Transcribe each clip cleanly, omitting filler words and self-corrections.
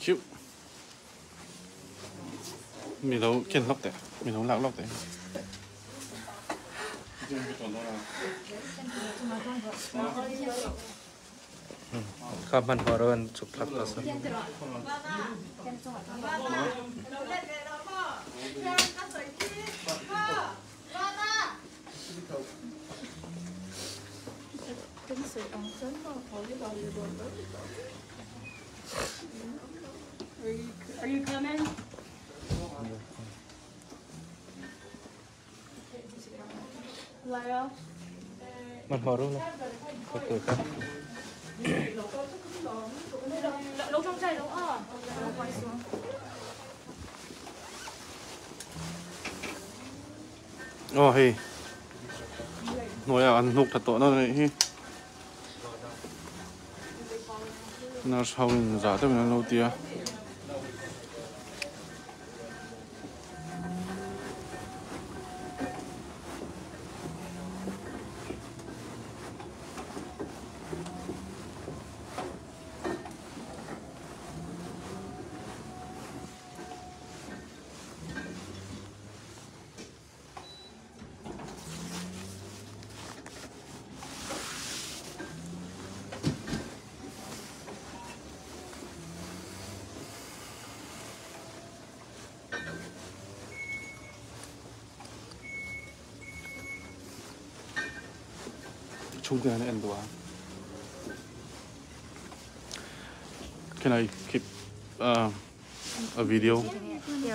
Thank you. Mi lo ken lawk teh. Mi lo lak lawk teh. Kha hmanhmawh ro an chuk thlak ta sa. Are you coming? Lyle? Hmanhmawh ro la. Khaw tur kha. Aw hei hnuaiah an hnuk tha tawh na nih hi nurse ho in zah deuhin an lo ti a. Chhungte hian a en duh a. Can I keep uh, a video?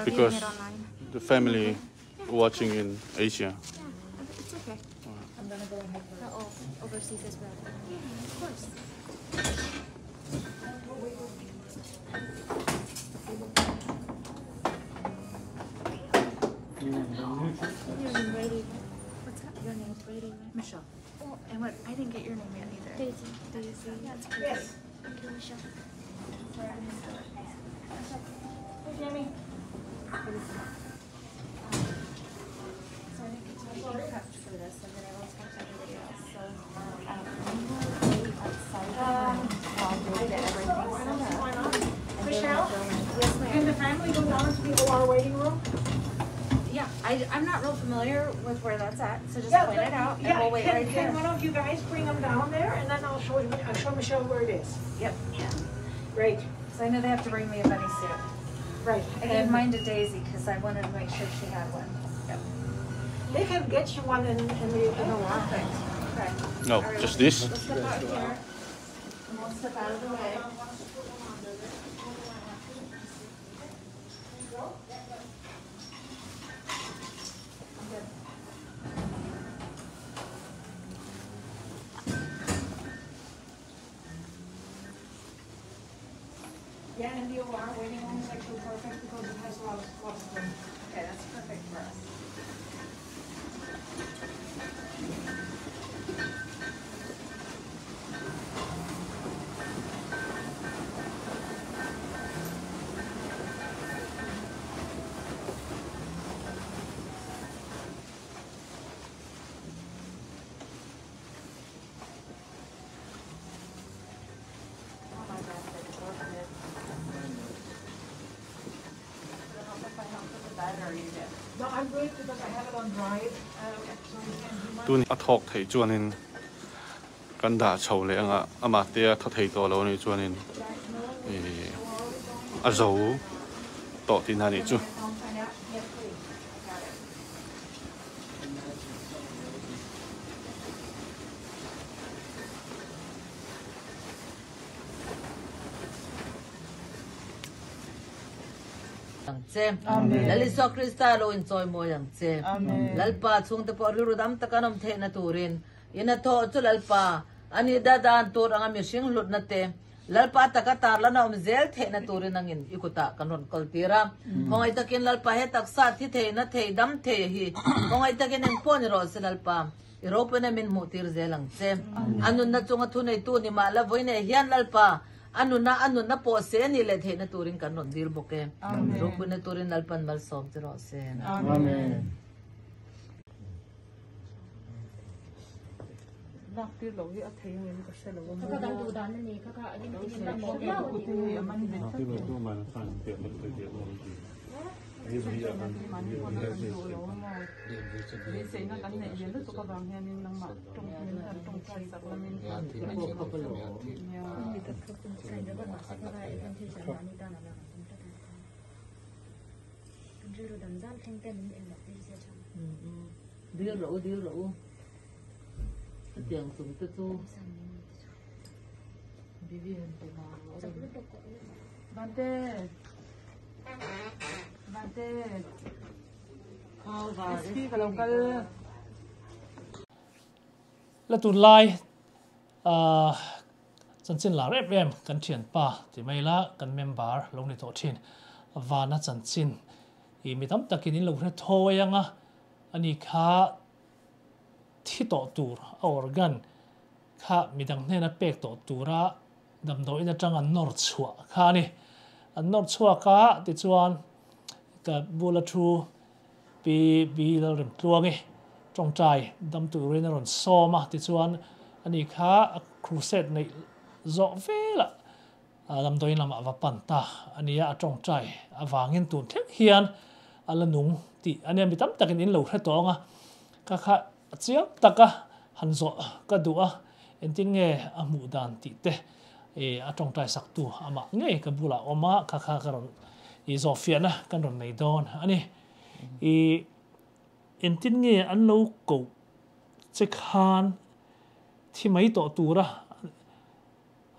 Because the family watching in Asia. Yeah, it's okay. I'm gonna go and help her. Oh, overseas as well. Yeah, of course. Your name Brady. What's that? Your name's Brady, right? Michelle. Oh, and what? I didn't get your name yet either. Daisy. Daisy. That's perfect. Yes. Thank you, Michelle. Sorry, I missed it. Hey, Jamie. So I didn't get to make you prepped for this. I've been able to talk to everybody else. So we will wait outside the room while they get everything set up. Why not? And they will Michelle? go in. Yes, ma'am. Can the family go down to the OR waiting room? Yeah, I'm not real familiar with where that's at, so just Yeah, point but- it out and yeah, we'll wait can, right Can here. one of you guys bring them down there, and then I'll show you, I'll show Michelle where it is. Yep. Great, So I know they have to bring me a bunny suit. right. I gave mine to Daisy because I wanted to make sure she had one. Yep. They can get you one in the in the OR. Perfect. Okay. No, All right, just this. We'll step out here. And we'll step out of the way. I'm good. Yeah, and the OR waiting room is actually perfect because it has lots, lots of room. Okay, that's perfect for us. Oh my God, they both did. Would it help if I help with the bed or are you good? No, I'm good because I have it on drive, Oh, okay. so we can't do much. Tun a thawk theih chuanin kan dah chho leh anga amah te a thaw thei tawh lo anih chuanin ih a zo tawh tihna anih chu. Can I find out? Yes, please. Got it. Ang che. Lal Isua Krista lo inchawimawi ang che. Lalpa chhungte pawh rilru dam taka an awm theihna turin in a thawh chu Lalpa a nih da dan tur anga mihring hlutna te Lalpa taka tarlan a awm zel theihna turin angin i kutah kan rawn kal tir a. Khawngaih takin Lalpa he taksa thi theihna thei dam thei hi khawngaih takin engpawh ni rawh se Lalpa i ropuina min hmuh tir zel ang che. A nunna chunga thuneitu ni mah la vawiineh hian Lalpa A nuna a nunna pawh se a nih leh theihna turin kan rawn dil bawk e. Ropuina turin Lalpan malsawm che rawh se. Amen. Lak tir loh hi a thei ang em ka hre lo a maw. Beiseina kan neih ve lutuk avang hianin nangmah tawngtai sak lamin Dil rawh u, dil rawh u. Hetiang chung te chu Bibi han pe ma Vante Vante SP ka lo kal. La tunlai ah chanchin lar em em kan thianpa ti mai la kan member lo ni tawh thin vana chanchin i mi tam takin in lo hre thawi anga ani kha thi tawh tur a organ kha midang hnena pek tawh tura damdawiin atang an nawr chhuah kha a ni. An nawr chhuak a tichuan ka bula thu Pi Bi Lalremtluangi tawngtai dam turin a rawn sawm a tichuan ani kha a crusade neih zawh velah damdawiin lamah a va pan ta a ni a, a tawngtai avangin tun thleng hian a la nung tih a nia mi tam takin in lo hre tawng a, ka kha chiang taka han zawh ka duh a, engtin nge a hmuh dan tih te a tawngtai sak tu amah ngei ka bulah a awm a, kha kha ka rawn i zawh fiahna kan rawn nei dawn a ni. I engtin nge an lo koh che khan thi mai tawh tura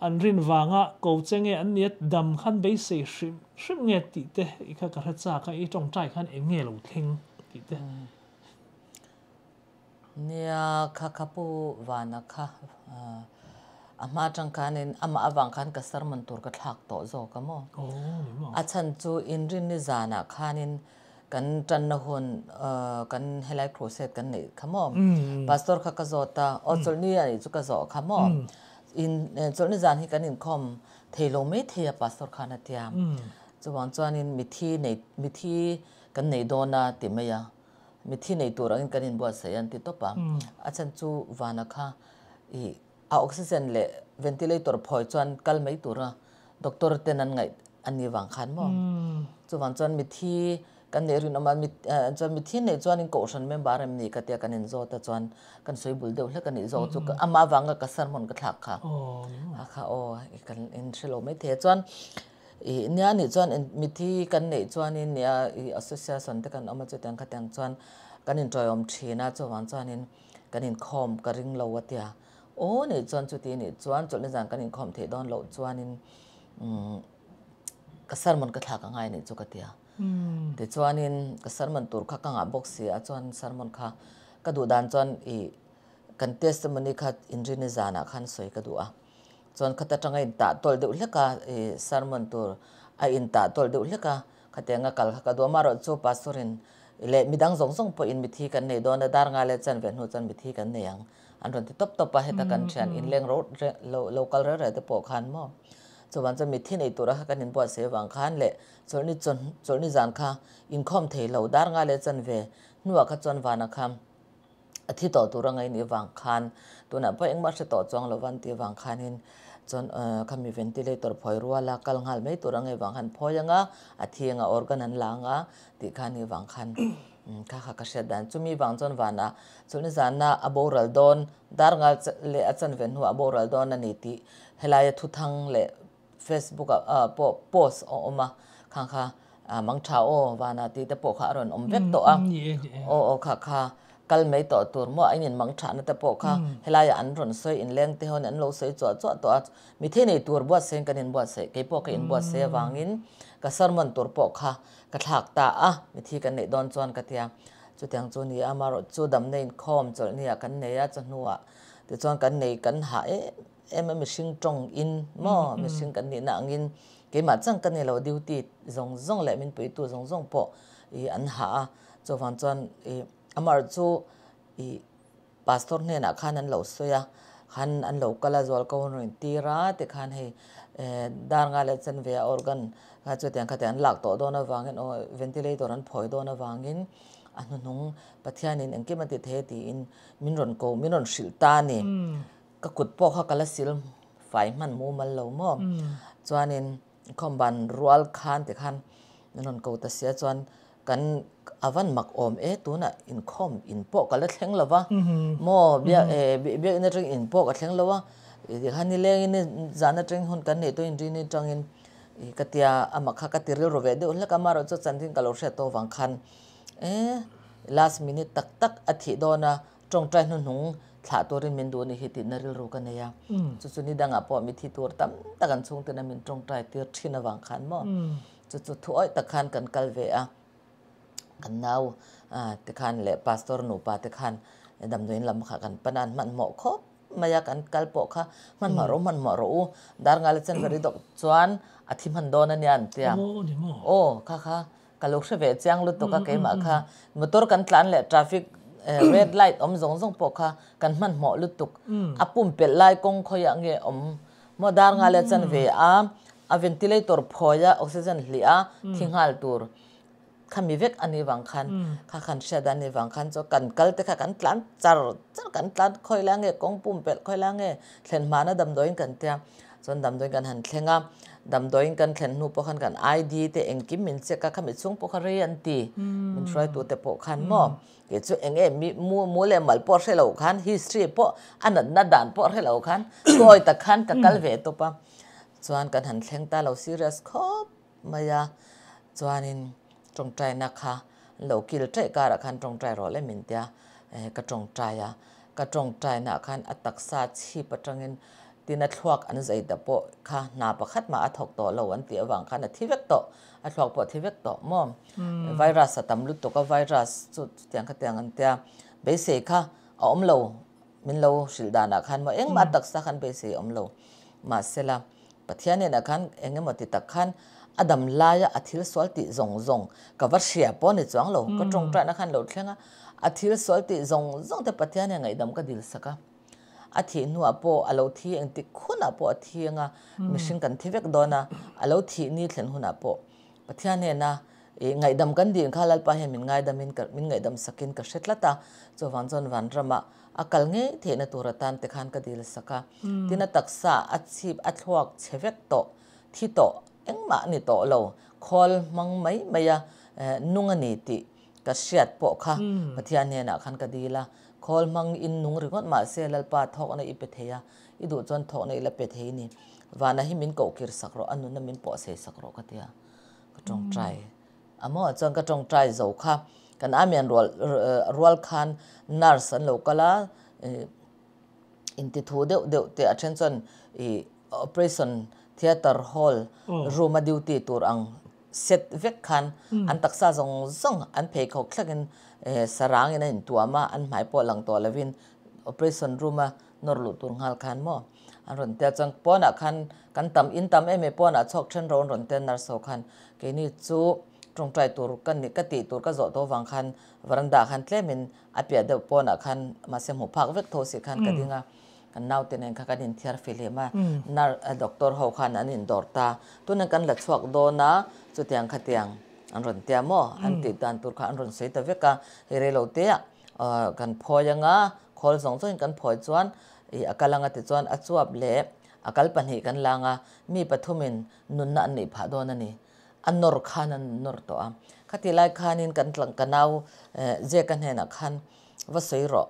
An rin vanga ko che nge an nia dam khan beisei hrim hrim nge tih te i kha ka hre chak a, i tawngtai khan eng nge lo thleng tih te. Nia kha kha pu Vana kha a hma atang khanin amah avang khan ka sermon tur ka thlak tawh zawk a maw? A chhan chu inrinni zanah khanin kan tanna hun kan helai crusade kan neih kha maw pastor kha ka zawt a aw chawlhni a nih chu ka zawh kha maw in chawlhni zan hi kan inkhawm thei lo mai thei a pastor khan a tia chuvang chuanin mithi nei mithi kan nei dawn a ti mai a mithi nei tur angin kan inbuatsaih an ti tawp a a chhan chu vana kha i a oxygen leh ventilator phawi chuan kal mai tura doctor ten an ngaih a ni vang khan maw chuvang chuan mithi kan neih rinawm a chuan mithi neih chuan in kohhran member em ni ka tia kan in zawt a chuan kan sawi bul deuh hlek a nih zawk chu amah vanga ka sermon ka thlak kha a kha aw kan in hre lo mai thei a chuan i nia nih chuan mithi kan neih chuanin nia i association te kan awm a chutiang khatiang chuan kan inṭawiawm ṭhin a chuvang chuanin kan inkhawm ka ring lo a tia Aw nih chuan chuti nih chuan chawlhni zan kan inkhawm theih dawn loh chuanin ka sermon ka thlak angai nih chu ka ti a. Tichuanin ka sermon tur kha ka ngah bawk si a chuan sermon kha ka duh dan chuan i kan testimony kha inrini zanah khan sawi ka duh a. Chuan khata tanga intah tawlh deuh hlek a i sermon tur a intah tawlh deuh hlek a khatianga kal kha ka duh a. Amaherawhchu chu pastor in leh midang zawng zawng pawhin mithi kan nei dawn a dar nga leh chan ve hnu chuan mithi kan nei ang. An rawn ti tawp tawp a, heta kan thian inleng ro lo lo kal reng reng te pawh khan maw chuvan chuan mitthi nei tura kha kan inbuatsaih avang khan leh chawlhni chawn chawlhni zan kha inkhawm thei lo dar nga leh chan ve hnuah kha chuan vana kha a thi tawh tur anga in ivang khan tunah pawh engmah hre tawh chuang lo van tih avang khanin chuan khami ventilator phawi ruala kal nghal mai tur anga ivang khan phawi anga a thi anga organ an la anga tih khan ivang khan Kha kha ka hriat dan chumi vang chuan vanah chulni zana a boral dawn dar ngal leh a chan ve hnuah a boral dawn a ni tih helaia thuthang leh Facebook ah pawh post a awm a khang kha mang tha aw vanah tih te pawh kha a rawn awm vek tawh a aw aw kha kha kal mai tawh tur maw a in mang thahna te pawh kha helaia an rawn sawi inleng te hian an lo sawi chuah chuah tawh a mithe nei tur buatsaih kan inbuatsaih kei pawh ka inbuatsaih avangin ka sermon tur pawh kha Ka thlak ta a, mithi kan neih dawn chuan ka ti a, chutiang chu ni a, amaherawh chu damna inkhawm chawlhni ah kan nei a, chawhnuah tichuan kan nei kan hah em em a, mihring tawng in maw, mihring kan nihna angin keimah chang ka ni lo, duty zawng zawng leh min puitu zawng zawng pawh ih an hah a, chuvang chuan ih amaherawh chu ih Pastor hnenah khan an lo sawi a, khan an lo kal a, zual ko an rawn tir a, tikhan hei dar nga leh chan ve a organ Kha chutiang kha te an lak tawh dawn avangin aw ventilator an phawi dawn avangin a hnuhnung Pathianin engkim a ti thei a tiin min rawn ko min rawn hrilh ta a ni. Ka kut pawh kha ka la sil fai hman mumal lo maw. Chuanin khawmban rual khan tikhan min rawn ko ta sia chuan kan a van mak awm e tunah inkhawm in pawh ka la thleng lo va maw biak biakinn atangin in pawh ka thleng lo a tikhan nilengin zan atangin hun kan neih tawhin inrini atangin ka tia amah kha ka ti rilru ve deuh hlek a amaherawhchu chanchin ka lo hriat tawh avang khan e last minute tak tak a thih dawn a tawngtai hnuhnung thlah turin min duh a ni hi tihna rilru ka nei a chu chu ni dangah pawh mi thi tur tam tak an chhungten a min tawngtai tir thin avang khan maw Chu chu thu awih tak khan kan kal ve a, kan nau te khan leh pastor nupa te khan damdawiin lam kha kan pan a, an hmanhmawh khawp mai a, kan kal pawh kha hmanhmawh rawh u, hmanhmawh rawh u, dar ngal a chen veri dawk chuan a thi hman dawn a nia an ti a. Aw kha kha ka lo hre ve chiang lutuk a keimah kha motor kan tlan leh traffic red light awm zawng zawng pawh kha kan hmanhmawh lutuk, a pumpelh lai kawng khawiah nge awm maw dar ngal a chen ve a. A ventilator phawi a, oxygen hlih a, thi nghal tur kha mi vek a nih vang khan, kha khan hriat a nih vang khan chuan kan kal te kha kan tlan char char, kan tlan khawi lai nge kawng pumpelh khawi lai nge thlen hmana damdawiin kan tia, chuan damdawiin kan han thleng a, damdawiin kan thlen hnu pawh khan kan ID te engkim min check a, khami chhung pawh kha rei an ti, min hruaitu te pawh khan maw kei chu eng nge mi mu mu leh mal pawh hre lo khan history pawh a natna dan pawh hre lo khan kawi tak khan ka kal ve tawp a. Chuan kan han thleng ta lo serious khawp mai a, chuanin tawngtaina kha lo kil ṭaih karah khan tawngtai rawh le min tia ka tawngtai a, ka tawngtaina ah khan a taksa chhip atangin tin a thluak an zai ta pawh kha hna pakhat mah a thawk tawh lo an tih avang khan a thi vek tawh, a thluak pawh a thi vek tawh maw? Virus a tam lutuk a, virus chu chutiang khatiang an tia beisei kha a awm lo. Min lo hrilh danah khan maw engmah taksa khan beisei awm lo. Mahsela, Pathian hnenah khan eng emaw ti tak khan a dam laia a thil sual tih zawng zawng ka va hria pawh ni chuang lo. Ka tawngtaina khan lo thleng a, a thil sual tih zawng zawng te Pathian hian ngaihdam ka dil sak a. A thih hnuah pawh a lo thi engtik hunah pawh a thi anga mihring kan thi vek dawn a, a lo thih ni thlen hunah pawh Pathian hnena i ngaihdam kan din kha Lalpa hian min ngaidamin ka min ngaihdam sakin ka hre tlat a, chuvang chuan vanrama a kal ngei theihna tur atan te khan ka dil sak a. Tin a taksa a chhip a thluak chhe vek tawh, thi tawh engmah a ni tawh lo, khawl hmang mai mai a nung a ni tih ka hriat pawh kha Pathian hnenah khan ka dil a, khawl hmang in nung ringawt mahse Lalpa thawkna i pe thei a, i duh chuan thawkna i la pe thei ni. Vana hi min kohkir sak rawh, a nunna min pawh sei sak rawh ka ti a, ka tawngtai a maw chuan ka tawngtai zo kha kan Amian rual rual khan nurse an lo kal a, intithu deuh deuh te a then chuan ih operation theatre hall room a duty tur ang set vek khan an taksa zawng zawng an pheikhawk thlengin sarangin a intuam a, an hmai pawh lang tawh lovin operation room a nawr luh tur nghal khan maw an rawn tel chuan pawnah khan kan tam in tam em em pawnah chhuak then ro an rawn tel nurse ho khan keini chu tawngtai tur ka ni ka tih tur ka zawh tawh vang khan veranda ah khan tlemin a piah deuh pawnah khan mahse hmuh phak vek tho si khan ka ding a kan naute nen kha kan inthiar fihlim a nurse doctor ho khan an indawr ta tunah kan la chhuak dawn a chutiang khatiang an rawn tia maw an tih dan tur kha an rawn sawi ta vek a hei reilote ah kan phawi anga Khawl zawng zawngin kan phawi chuan ih a kal anga tichuan a chuap leh a kal pahnih kan lang a, mi pathumin nunna an neih phah dawn a ni. A nawr khan an nawr tawh a. Khatih lai khanin kan tlang ka nau Jeka hnenah khan va sawi rawh,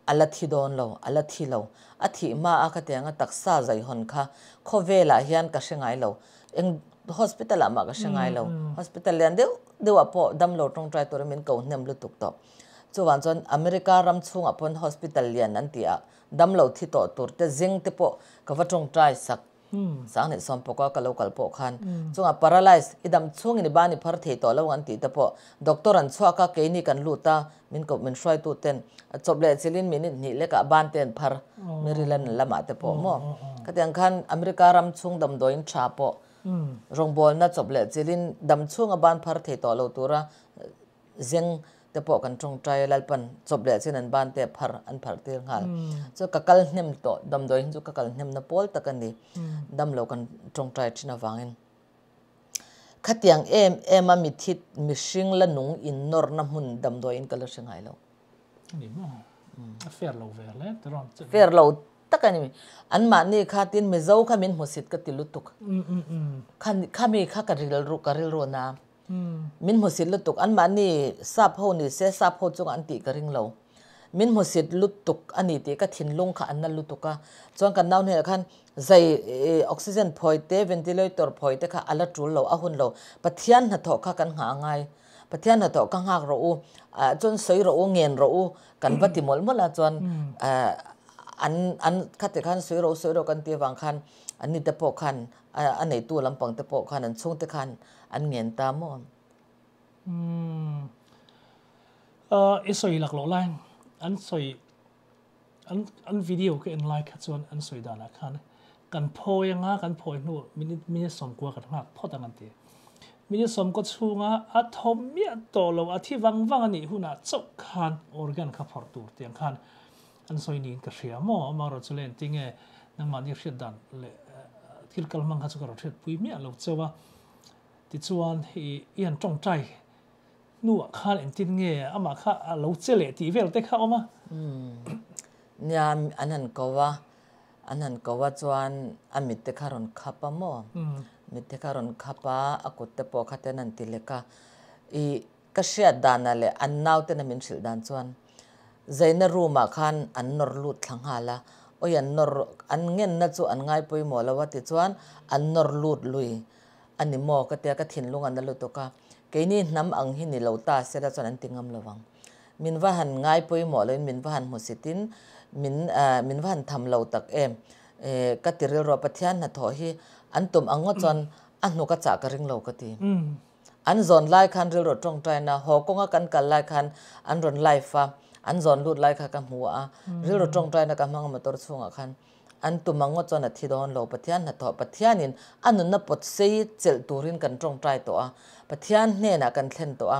a la thi dawn lo, a la thi lo. A thih hma a khatianga taksa zaihawn kha khawvelah hian ka hre ngai lo. Eng hospital ah mah ka hre ngai lo. Hospital lian deuh deuhah pawh damlo tawngtai turin min ko hnem lutuk tawh. Chuvang chuan America ram chhungah pawn hospital lian an tih ah damlo thi tawh tur te zing te pawh ka va tawngtai sak Sanghnih sawm pawka ka lo kal pawh khan chungah paralyze i dam chhungin i ban i phar thei tawh lo ang tih te pawh doctor an chhuak a keini kan lut a min ko min hruaitu ten a chawp leh chilin minute hnih lekah ban te an phar Maryland lamah te pawh maw khatiang khan America ram chhung damdawiin tha pawh rawngbawlna chawp leh chilin dam chhunga ban phar thei tawh lo tura Zeng te pawh kan tawngtai a, Lalpan chawp leh chin an ban te phar an phar tir nghal. Chu ka kal hnem tawh, damdawi hi chu ka kal hnem na pawl tak a ni. Damlo kan tawngtai thin avangin. Khatiang em em a mithi mihring la nung in nawrna hmun damdawiin ka la hre ngai lo. Ani maw? A fair lo ve hle ti rawn che. Fair lo tak a ni. Anmahni kha tin Mizo kha min hmusit ka ti lutuk. Khami kha ka rilru ka rilru na. Min hmusit lutuk. Anmahni sap ho ni se sap ho chungah an tih ka ring lo. Min hmusit lutuk a ni tih ka thinlung kha an na lutuk a. Chuan kan nau hnenah khan zai oxygen phawi te ventilator phawi te kha a la tul lo a hun lo. Pathian hnathawh kha kan nghah a ngai. Pathian hnathawh ka nghak rawh u, chuan sawi rawh u, ngen rawh u kan va ti mawlh mawlh a, chuan an an khati khan sawi rawh u, sawi rawh u kan tih avang khan an ni te pawh khan a neitu lampang te pawh khan an chhungte khan an ngen ta maw? Umm i sawi lak loh lai an sawi an an video ka en lai kha chuan an sawi danah khan kan phawi anga kan phawi hnu minute minute sawmkua kan nghak phawt ang an ti. Minute sawmkaw chhunga a thaw miah tawh lo a thi vang vang a nih hunah chauh khan organ kha phawrh tur tiang khan an sawi niin ka hria maw amaherawh chu le engtinge nangmahni hriat dan leh thil kal hmang kha chu ka rawn hriatpui miah lo chauh a tichuan i i han tawngtai Hnuah khan engtin nge amah kha a lo che leh tih vel te kha a awm a. Nia, an han ko a, an han ko a chuan a mit te kha rawn khap a maw? Mit te kha rawn khap a, a kut te pawh kha ten an ti lek a. I ka hriat danah leh an nautena min hrilh dan chuan Zaina room ah khan an nawr lut thla nghal a, awi an nawr an ngenna chu an ngai pawimawh lo a tichuan an nawr lut lui A ni maw? Ka tia ka thinlung a na lutuk a, keini hnam ang hi ni lo ta sela chuan an ti ngam lo vang. Min va han ngai pawimawh loin min va han hmusitin min min va han tham lo tak em. Ka ti rilru a, Pathian hnathawh hi an tum ang ngawt chuan a hnuk a chah ka ring lo ka ti. An zawn lai khan rilru tawngtaina haw kawnga kan kal lai khan an rawn live a, an zawn lut lai kha ka hmu a, rilru tawngtaina ka hmang a motor chhungah khan. An tum ang ngawt chuan a thi dawn lo. Pathian hnathawh Pathianin a nunna pawt sei chelh turin kan tawngtai tawh a, Pathian hnenah kan thlen tawh a,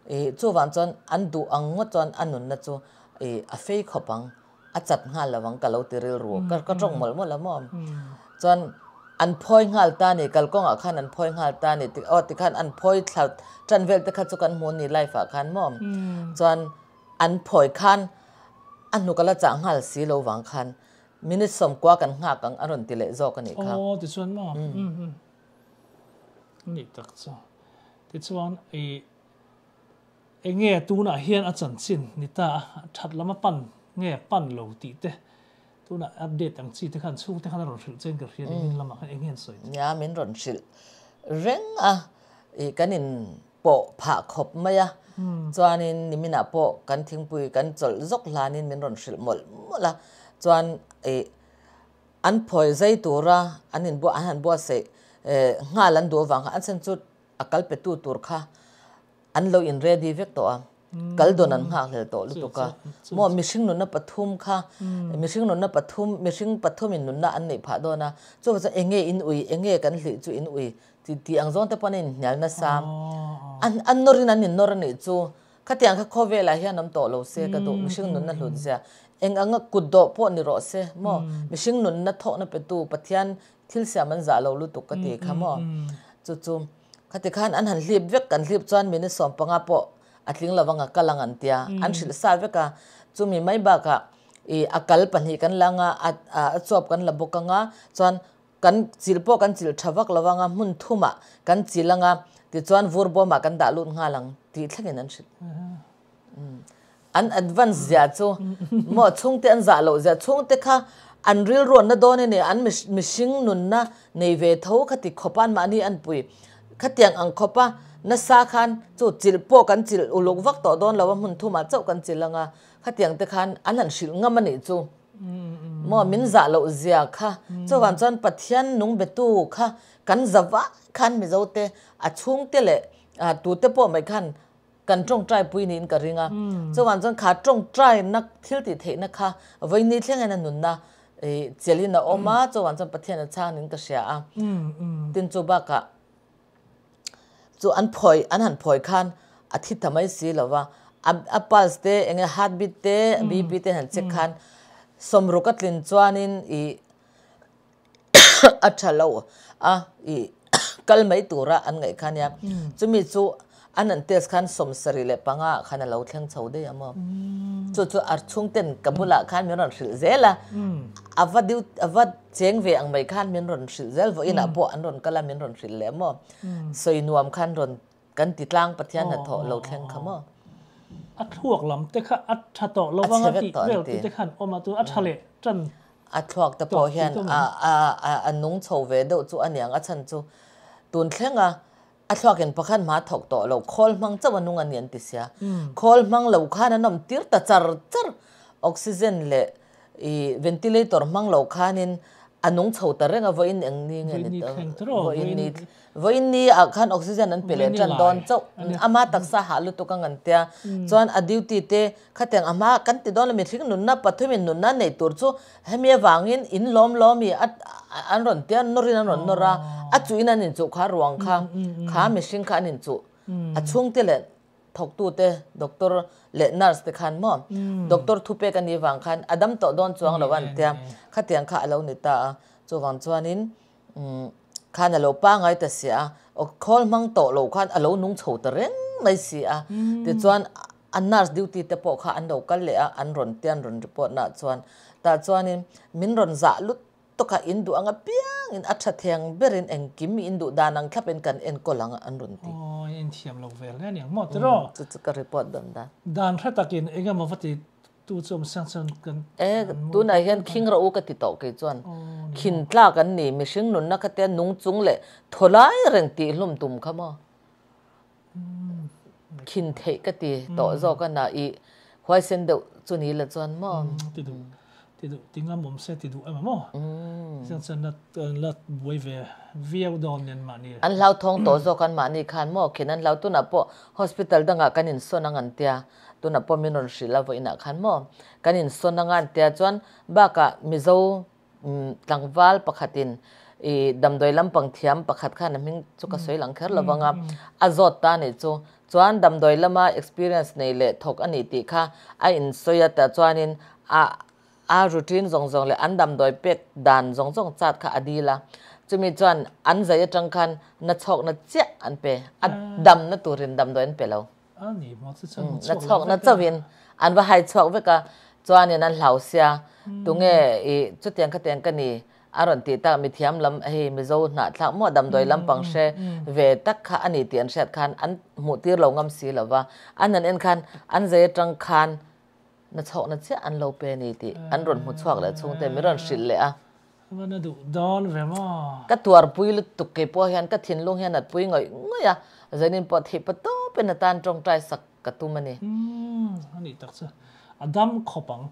ih chuvang chuan an duh ang ngawt chuan a nunna chu ih a fei khawp ang, a chat nghal lo ang ka lo ti rilru ka ka tawng mawlh mawlh a maw. Chuan an phawi nghal ta ni, kalkawngah khan an phawi nghal ta ni ti aw tikhan an phawi thla tan vel te kha chu kan hmu ni live ah khan maw. Chuan an phawi khan a hnuk a la chah nghal si lo vang khan Minute sawmkua kan nghak ang a rawn ti leh zawk a nih kha. Aw tichuan maw? Umm ni tak chu. Tichuan i enge tunah hian a chanchin ni ta a, that lam a pan nge pan lo tih te tunah update ang chi te khan chhungte khan a rawn hrilh che in ka hria ni min lamah khan enge an sawi chu? Nia min rawn hrilh reng a, i kan in pawh phah khawp mai a, chuanin niminah pawh kan thingpui kan chawlh zawk hlanin min rawn hrilh mawlh mawlh a, chuan ih an phawi zai tura an in an han buatsaih nghal an duh avang kha an chhan chu a kal pe tu tur kha an lo in ready vek tawh a, kal dawn an nghak hlel tawh lutuk a, maw mihring nunna pathum kha mihring nunna pathum mihring pathumin nunna an neih phah dawn a, chuvang chuan eng nge in ui eng nge kan hlih chu in ui Ti tih ang zawng te pawn a inhnial nasa. An an nawrin an innawr a nih chu. Khatiang kha khawvelah hian awm tawh lo se ka duh. Mihring nunna hlut zia. Eng anga kut dawh pawh ni rawh se maw. Mihring nunna thawkna petu Pathian thil siam an zah lo lutuk ka ti kha maw. Chu chu khati khan an han hlip vek kan hlip chuan minute 15 pawh a tling lo vang a kal ang an tia. An hrilh sa vek a. Chumi mai bakah ih a kal pahnih kan la anga a chuap kan la bawk anga chuan Kan chil pawh kan chil tha vak lo anga hmun thumah kan chil anga tichuan vur bawmah kan dah lut nghal ang tih thlengin an hrilh. An advance zia chu maw chhungte an zah loh zia chhungte kha an rilruanna dawn a ni an mihring nunna nei ve tho kha ti khawpa an mahni an pui khatiang ang khawpa nasa khan chu chil pawh kan chil uluk vak tawh dawn lo a hmun thumah chauh kan chil anga khatiang te khan an han hrilh ngam a nih chu. Maw min zah loh zia kha chuvang chuan Pathian nung betu kha kan za vah khan Mizo te a chhungte leh tute pawh mai khan kan tawngtai pui niin ka ring a chuvang chuan kha tawngtai na thil tih theihna kha vawiini thleng hian a nunna chelhin a awm a chuvang chuan Pathian a chhang niin ka hria a tin chu bakah Chu an phawi, an han phawi khan a thi ta mai si lo va, a pulse te eng nge heart beat te BP te han check khan sawmruk a tlin chuanin ih a tha lo a ih kal mai tura an ngaih kha nia. Chumi chu an an test khan 75 ah khan a lo thleng chho daih a maw. Chu chu a chhungten ka bulah khan min rawn hrilh zel a, a va deuh a va cheng ve ang mai khan min rawn hrilh zel vawiinah pawh an rawn kal a min rawn hrilh leh maw. Sawi nuam khan rawn kan ti tlang Pathian hnathawh lo thleng kha maw. A thluak lam te kha a tha tawh lo vang a tih vel tih te khan awm a tun a tha leh tan A thluak te pawh hian a nung chho ve deuh chu a niang a chhan chu tun thleng a a thluak in pakhat hma thawk tawh lo khawl hmang chauh a nung a ni an ti sia. Khawl hmang lo khan an awm tir ta char char oxygen leh i ventilator hmang lo khanin a nung chho ta reng a vawiin eng ni nge ni ta vawiin ni vawiin ni ah khan oxygen an pe leh tan dawn chauh ama taksa hah lutuk a ngan tia chuan a duty te khatiang a hma kan ti dawn lo mihring nunna pathumin nunna nei tur chu hemi avangin in lawm lawm i an rawn tia nawrin an rawn nawr a a chuhin an inchuh kha ruang kha kha mihring kha an inchuh a chhungte leh Thawktute, doctor leh nurse te khan maw doctor thupek a nih vang khan a dam tawh dawn chuang lo a an tia, khatiang kha a lo ni ta a, chuvang chuanin khan a lo pangai ta si a, khawl hmang tawh lo khan a lo nung chho ta reng mai si a, tichuan a nurse duty te pawh kha an lo kal leh a, an rawn tia an rawn report naah chuan tah chuanin min rawn zah lut Tawkah in duh ang apiangin a tha theng berin engkim in duh dan ang thlapin kan enkawl ang an rawn ti. Aw, i inthiam lo vel hle aniang maw tiraw? Chu chu ka report dawn dan. Dan hre takin eng emaw va ti tu chu awm siang chuan kan E, tunah hian khing rawh u ka ti tawh kei chuan. Khin tlak an ni, mihring nunna kha te nung chung leh thaw lai reng tih hlum tum kha maw? Khin theih ka ti tawh zawk a na i huaisen deuh chu ni la chuan maw? Ti duh ti duh ti ngam awm se ti duh emaw maw? Chiang chuan la la buai ve viau dawn nen mahni. An hlauthawng tawh zawk an mahni khan maw? Khin an hlau tunah pawh hospital dangah kan insawn ang an tia tunah pawh min rawn hrilh a vawiinah khan maw? Kan insawn ang an tia chuan bakah Mizo Tlangval pakhatin i damdawi lampang thiam pakhat khan a hming chu ka sawi lang kher lo vang a, a zawt ta nih chu. Chuan damdawi lama experience nei leh thawk a nih tih kha a insawi a, tah chuanin a a routine zawng zawng leh an damdawi pek dan zawng zawng chat kha a dil a. Chumi chuan an zai atang khan na chhawkna chiah an pe, a damna turin damdawi an pe lo. Na chhawkna chauhin an va hai chhuak vek a, chuanin an hlau sia, tunge i chutiang khatiang ka ni a rawn tih tak, mithiam lam hei Mizo hnahthlak maw damdawi lampang hre ve tak kha a ni tih an hriat khan an hmuh tir lo ngam si lo va, an han en khan an zai atang khan na chhawkna chiah an lo pe a ni tih an rawn hmu chhuak leh chhungte min rawn hrilh leh a. Van a duh dawn ve maw? Ka tuarpui lutuk kei pawh hian ka thinlung hian a pui ngawih ngawih a, zanin pawh theih pa tawpin atan tawngtai sak ka tum a ni. Umm a nih tak chu a dam khawp ang.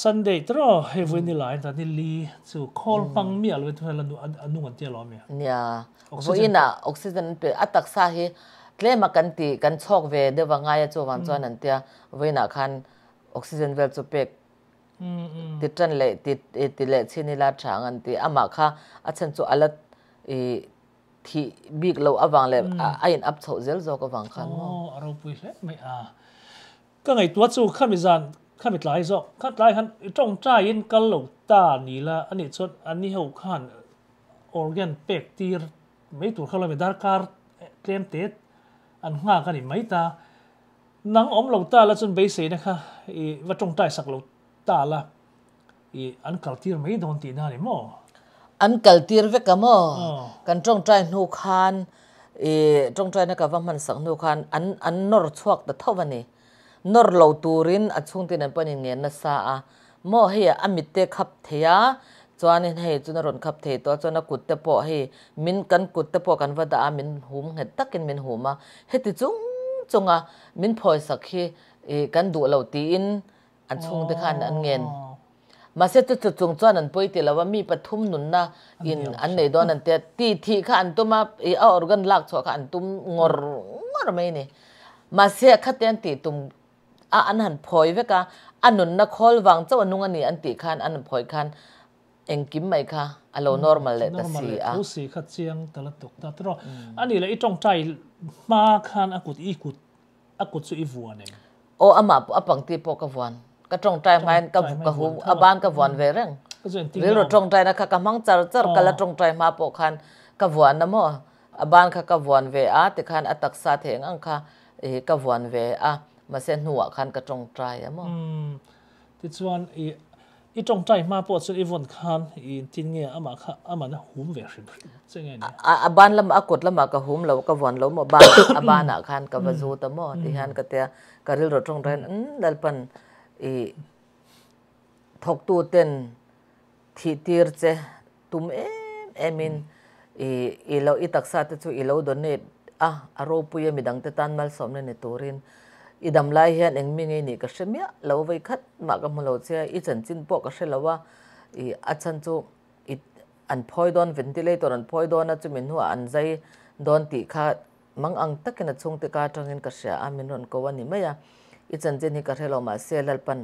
Sunday tiraw hei vawi ni lai ta ni li chu khawl hmang miah lo in thu hian a nung an tia lo ami? Nia, vawiinah oxygen an pe a taksa hi tlem a kan ti kan chhawk ve deuh a ngai a chuvang chuan an tia vawiinah khan oxygen vel chu pek Ti tan leh ti ti leh chin ila tha ang an ti. Amah kha a chhan chu a la i thih bik loh avang leh a in up chhoh zel zawk avang khan maw. Aw a ropui hle mai a. Ka ngaihtuah chu khami zan khami tlai zawk kha tlai khan i tawngtai in kal lo ta ni la anih chuan ani ho khan organ pek tir mai tur kha lo mi darkar tlem te an nghak a ni mai ta. Nang awm lo ta la chuan beiseina kha i va tawngtai sak lo ta la i an kal tir mai dawn tihna a ni maw? An kal tir vek a maw? Kan tawngtai hnu khan i tawngtaina ka va hman sak hnu khan an an nawr chhuak ta tho a ni. Nawr lo turin a chhungte nen pawh an inngen nasa a maw hei a mitte khap thei a chuanin hei chuna rawn khap thei tawh a chuan a kut te pawh hei min kan kut te pawh kan va dah a min hum nghet takin min hum a heti chung chunga min phawisak hi ih kan duh lo tiin an chhungte khan an ngen mahse chu chu chung chuan an pawi ti lo a mi pathum nunna in an nei dawn an tia ti thih kha an tum a ih a organ lak chhuah kha an tum ngawr ngawr mai a ni mahse khate an tih tum a an han phawi vek a, a nunna khawl vang chauh a nung a ni an tih khan an han phawi khan engkim mai kha a lo normal leh ta si a. Normal leh tho si kha chiang ta la tuk ta tiraw. A nih leh i tawngtai hma khan a kut i kut a kut chu i vuan em? Aw amah pawh a pangti pawh ka vuan. Ka tawngtai hmain ka ka hum a ban ka vuan ve reng. Rilru tawngtaina kha ka hmang char char ka la tawngtai hma pawh khan. ka vuan a maw a ban kha ka vuan ve a tikhan a taksa thei ang ang kha i ka vuan ve a mahse hnuah khan ka tawngtai a maw. Umm tichuan i i tawngtai hma pawh chuan i vawn khan i tin nge amah kha aman a hum ve hrim hrim che nge ni? A ban lamah a kut lamah ka hum lo ka vuan lo maw ban a banah khan ka va zut a maw tihian ka tia ka rilru tawngtaiin umm Lalpan i thawktu ten thih tir che tum em em in i i lo i taksa te chu i lo donate a, a ropui a midang te tan malsawmna ni turin i dam lai hian eng mi ngei nih ka hre miah lo vei khat mah ka hmu lo che a, i chanchin pawh ka hre lo a, i a chhan chu i an phawi dawn ventilator an phawi dawn a chumi hnuah an zai dawn tih kha mang ang takin a chhungte ka atangin ka hria a min rawn ko a ni mai a, i chanchin hi ka hre lo mahse Lalpan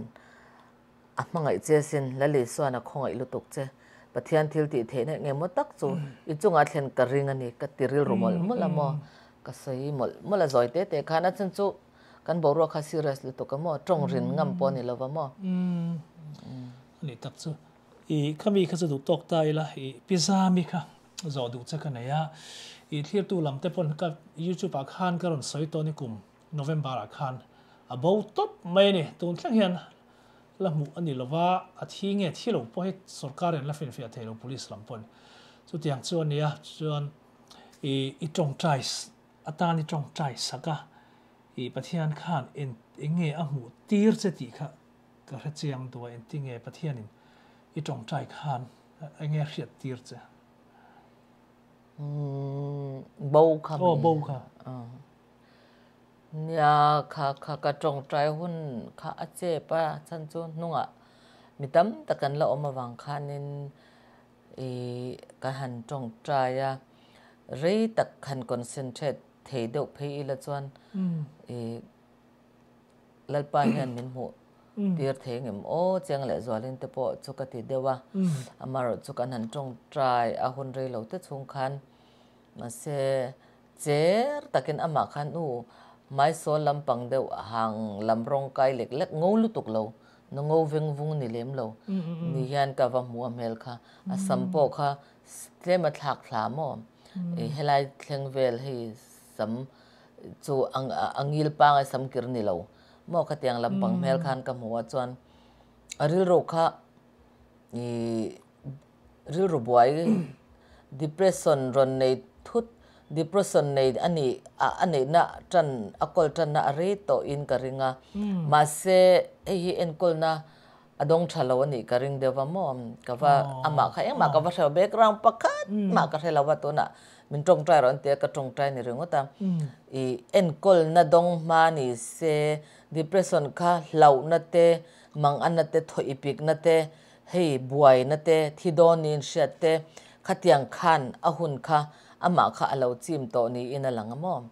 A hmangaih che sin, Lali chuan a khawngaih lutuk che. Pathian thil tih theihna eng emaw tak chu i chungah thlen ka ring a ni, ka ti rilru mawlh mawlh a maw? Ka sawi mawlh mawlh a, zawi te te khan a chhan chu kan boruak kha serious lutuk a maw? Tawng rin ngam pawh a ni lova maw? A nih tak chu. I khami kha chu duh tawk ta ila, i pizza mi kha zawh duh che ka nei a. I thlirtu lam te pawn ka youtube ah khan ka rawn sawi tawh ni kum November ah khan a bo tawp mai a ni. Tun thleng hian la hmuh a ni lova, a thi nge thi lo pawh hi sorkar in la finfiah thei lo police lam pawhin. Chutiang chu a ni a, chuan i i tawngtai atan i tawngtai sak a, i Pathian khan eng nge a hmuh tir che tih kha ka hre chiang duh a, engtinge Pathianin i tawngtai khan eng nge a hriat tir che? Bo kha mi. Aw bo kha. Nia, kha kha ka tawngtai hun kha a chep a, chhan chu hnungah mi tam tak an la awm avang khanin ih ka han tawngtai a, rei tak han concentrate thei deuh phei ila chuan ih Lalpa hian min hmuh tir thei ngem aw Chiang leh Zualin te pawh chu ka ti deuh a, amaherawhchu chu kan han tawngtai a hun rei lo te chhung khan mahse Cher takin amah khan u hmaisawl lampang deuh hang lam rawng kai lek lek ngo lutuk lo, na ngo veng vung ni lem lo ni hian ka va hmu a hmel kha. A sam pawh kha tlem a thlak thla maw? I helai thleng vel hei sam chu a ngil pangai sam kir ni lo maw khatiang lampang hmel khan ka hmu a chuan a rilru kha i rilru buai depression rawn nei thut depression nei a nih a neihna tan a kawl tanna a rei tawh in ka ring a mahse hei hi enkawlna a dawng tha lo a nih ka ring deuh va maw ka va amah kha engmah ka va hre lo background pakhat mah ka hre lo va tunah min tawngtai rawh an ti a ka tawngtai ni ringawt a ih enkawlna dawng hma ni se depression kha hlauhna te manganna te thaw ipikna te Hei buaina te, thi dawn niin hriat te, khatiang khan a hun kha amah kha a lo chim tawh niin a lang a maw?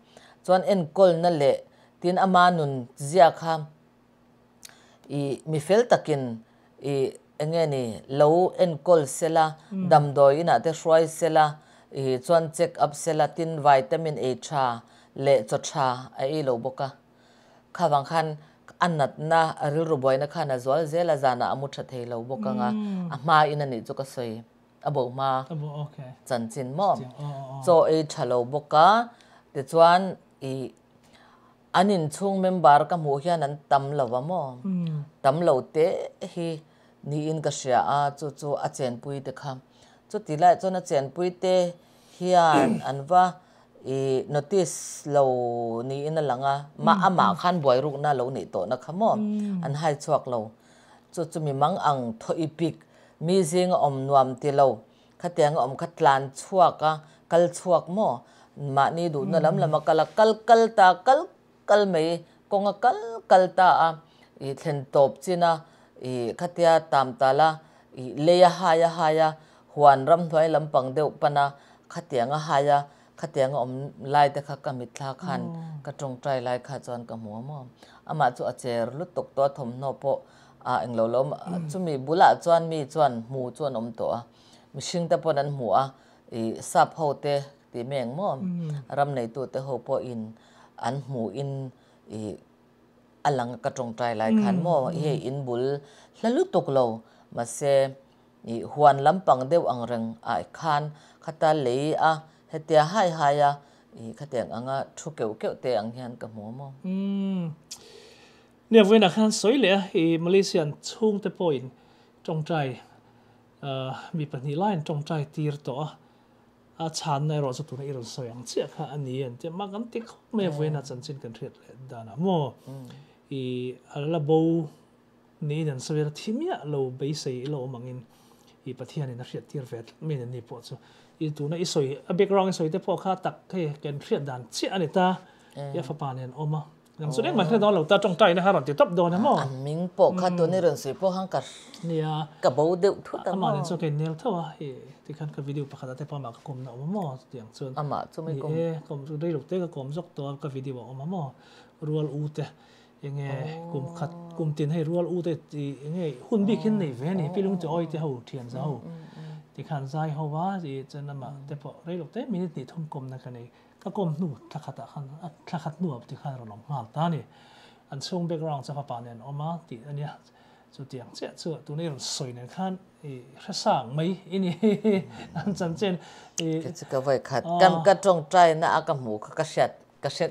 Chuan enkawlna leh tin ama nun zia kha i mi fel takin i enge ni lo enkawl sela, damdawi inah te hruai sela, i chuan check up sela, tin vitamin ei tha leh chaw tha a ei lo bawk a. Kha vang khan a natna, a rilru buaina khan a zual zel a, zanah a mu tha thei lo bawk ang a, a hma in a nih chu ka sawi, a bo hma chanchin maw? Chaw ei tha lo bawk a, tichuan i an inchhung member ka hmuh hian an tam lo a maw? Tam lo te hi niin ka hria a, chu chu a chenpui te kha. Chuti lai chuan a chenpui te hian an va I notice lo niin a lang a, mah amah khan buai rukna lo neih tawhna kha maw an hai chhuak lo. Chu chu mi mang ang thaw i pik, mi zinga awm nuam ti lo, khatianga awm kha tlan chhuak a, kal chhuak maw, mahni duhna lam lama kal a, kal kal ta, kal kal mai, kawnga kal kal ta a, i thlen tawp chin a, i khatia tam tal a, i lei a hai a hai a, huan ramhnuai lampang deuh pan a, khatiang a hai a, khatiang a awm lai te kha ka mitthla khan ka tawngtai lai kha chuan ka hmu a maw. Amah chu a cher lutuk tawh a, thawmhnaw pawh a englo lo awm a, chumi bulah chuan mi chuan hmu chu an awm tawh a, mihring te pawn an hmu a, i sap ho te tih mai ang maw, ram neitu te ho pawhin an hmuhin i a lang a ka tawngtai lai khan maw, hei in bul hla lutuk lo mahse. I huan lampang deuh ang reng ah khan khata lei a hetia hai hai a i khatiang anga thu keuh keuh te ang hian ka hmu maw? Umm. Nia vawiinah khan sawi leh a, i Malaysian chhungte pawhin tawngtai mi pahnih laiin tawngtai tir tawh a, a chhanna erawh chu tuna i rawn sawi ang chiah kha a ni an ti a, mah kan ti khawp mai a vawiinah chanchin kan hriat leh danah maw i a la bo Niin an sawi a, thi miah lo beisei i lo awm angin i Pathianin a hriattir ve tlat mai ni pawh chu i tuna i sawi a background i sawi te pawh kha tak hei kan hriat dan chiah a ni ta i a fapa nen awm a nang chu engmah hriat dawn lo ta tawngtai na kha rawn ti tawp dawn emaw a ming pawh kha tuna i rawn sawi pawh khan ka nia ka bo deuh thut a amah nen chuan ka innel tho a i tikhan ka video pakhat ah te pawh amah ka kawmna awm a maw chutiang chuan amah chu mi kawm ni e kawm chu rei lo te ka kawm zawk tawh a ka video a awm a maw rual u te Enge kum khat kum tin hei rual u te ti enge hun bik hin nei ve ni pilung te oi te ho thian za ho ti khan zai ho va ti chen ama te pawh rei lo te minute hnih thum kawm na ka nei ka kawm hnu thla khat ah khan a thla khat hnu ah ti khan rawn awm nghal ta ni an chhung background chu fapa nen awm a tih ania chutiang chiah chu tuna i rawn sawi nen khan i hre sang mai i ni an chanchin i Chu ka vawi khat ka tawngtai na a ka hmuh kha ka hriat ka hre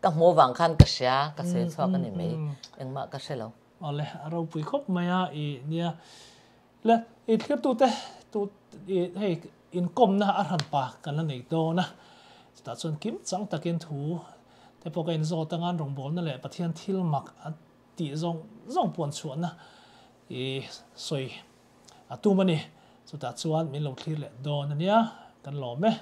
Ka hmuh avang khan ka hria, ka sawi chhuak a ni mai, engmah ka hre lo. Awle, a ropui khawp mai a, i nia. Le, i thlirtute tu i hei inkawmna a hran pa kan la nei dawn a, chutah chuan kim chang takin thu te pawh ka inzawt anga an rawngbawlna leh Pathian thil mak a tih zawng zawng puan chhuahna i sawi a tum a ni. Chutah chuan min lo thlir leh dawn a nia, kan lawm e.